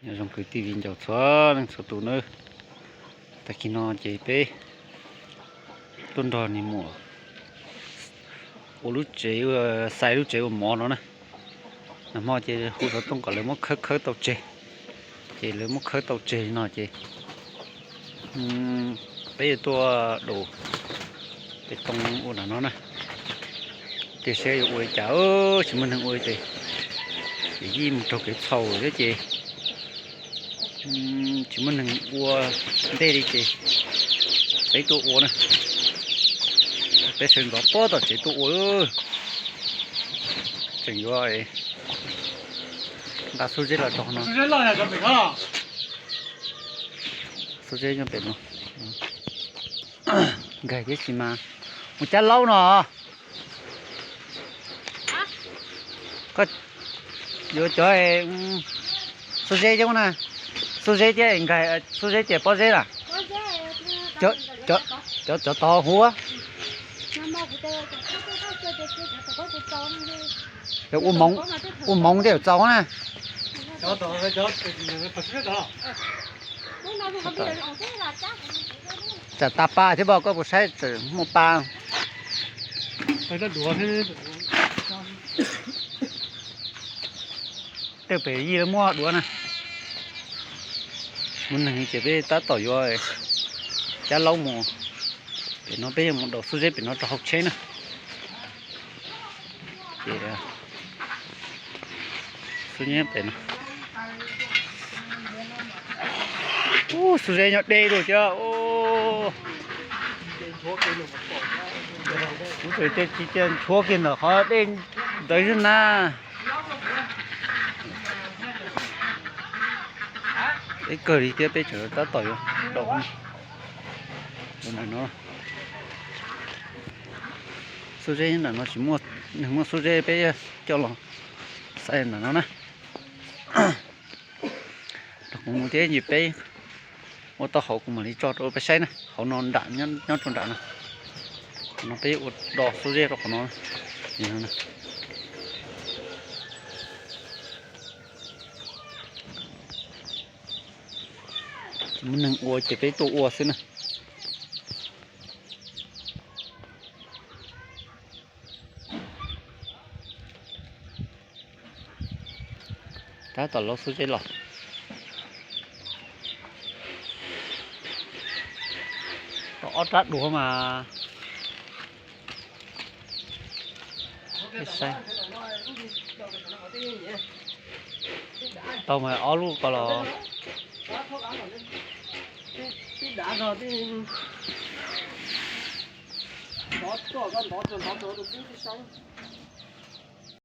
Nyob zoo kwv tij viv ncaus txhua leej txhua tus nawb. Tag kis no ces peb tuaj nrog niag muam ua lub tsev, xais lub tsev ua mov no na. Nag hmo ces hu xov tooj kom lawv muab khawb khawb tau tseg, ces lawv muab khawb tau tseg no ces peb yuav tuaj daus pes toos ua nram no na. Ces saib yuav ua li cas, tsis muaj neeg ua li ces, ces yij mus raug kev txhaum thiab ces tsis muaj neeg ua ntej li ces peb tuaj ua na. Peb sawv ntxov puag tom tsev tuaj ua, tseem yuav nqa xub zeb los rau no. Xub zeb nyob pem no. Nkag thiab tsis mas mus cab laub no. Koj yuav cov xub zeb coob na, xub zeb thiab nkag, xub zeb ces pob zeb na. Cov, cov tod huv. Ua moov thiaj yuav txaus na. Tsam tas pa thiab, koj puas saib tseem muaj pa. Tej pem yij lawv muaj duav na. Muaj neeg ces peb tab tom yuav cab laub mus. Pem no peb yuav mus daus xub zeb pem no rau hauv tsheb na. Ces xub zeb pem no. Ub, xub zeb nyob deb dua thiab. Kuv tseem cia nchuav kiag ntawm qhov dej ntawd xwb na. Deb kawg li thiab peb tseem tab tom yuav daus ntawm no. Xub zeb ntawm no tsis muaj, neeg muaj xub zeb peb coj los xaiv ntawm no na. Rau kuv mus thiab ces peb ua tau hauv kuv mam li tso rau peb saib na. Hauv no nram, nyob rau nram no. Qhov no peb ua do xub zeb rau qhov no. Tsis muaj neeg ua ces peb tuaj ua xwb na. Tab tom laub xub zeb los. Tau ob rab duav mas. Saib, tau mas ob lub ko los.